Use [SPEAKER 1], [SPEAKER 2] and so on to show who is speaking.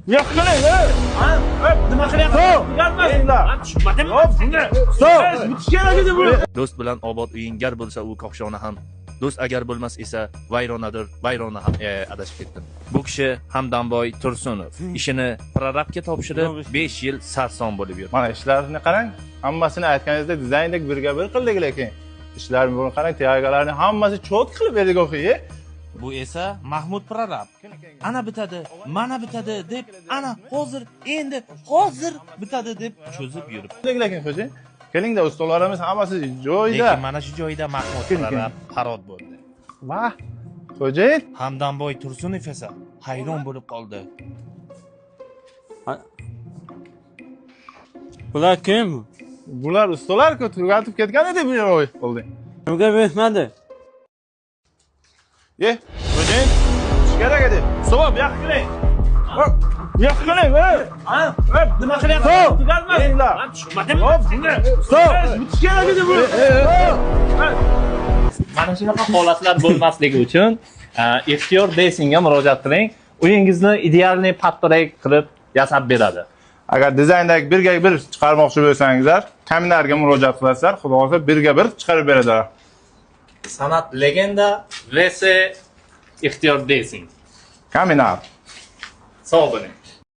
[SPEAKER 1] Bu yoqqa qiling, nima qilyapsiz? Tushunmadim. Bitish kerak edi bu.
[SPEAKER 2] Do'st bilan obod uying gar bo'lsa u koshona ham. Do'st agar bo'lmas esa vayronadir, vayrona ham. Adashib ketdim. Bu kishi Hamdamboy Tursunov. Ishini prorabga topshirib 5 yil sarson bo'lib yurdi.
[SPEAKER 3] Mana ishlarini qarang, hammasini aytganingizdek dizayndek birga bir qildik, lekin ishlarni buni qarang, tiyagalarni hammasi cho't qilib berdik o'qiy.
[SPEAKER 2] Bu esa Mahmud prorab. Ana bitadi, mana bitadi deb, ana hozir, endi hozir bitadi deb cho'zib yuribdi.
[SPEAKER 3] Lekin xo'ja, kelingda ustalarimiz hammasi joyida.
[SPEAKER 2] Lekin mana shu joyda Mahmud prorab parod bo'ldi.
[SPEAKER 3] Vah, xo'jayin.
[SPEAKER 2] Hamdamboy Tursunov esa hayron bo'lib qoldi.
[SPEAKER 4] Bular kim?
[SPEAKER 3] Bular ustalar-ku, tugatib ketgan edi bu oy oldi.
[SPEAKER 4] Kimga bermadi?
[SPEAKER 3] Xo'jayin, ish kerak edi.
[SPEAKER 1] Ustob, bu yoqqa qiling. Bu yoqqa qiling, nima qilyapsiz? Tushunmadim. Bitish kerak edi bu.
[SPEAKER 2] Mana shunaqa holatlar bo'lmasligi uchun Ixtiyor Desinga murojaat qiling. Uyingizni idealniy podproyekt qilib yasab beradi.
[SPEAKER 3] Agar dizayndagi birga bir chiqarmoqchi bo'lsangizlar, Kaminarga murojaat qilasizlar, xudo xohlasa birga bir chiqarib beradilar.
[SPEAKER 2] San'at legenda vs Ixtiyor Desing.
[SPEAKER 3] Kaminar.
[SPEAKER 2] Sog' bo'ling.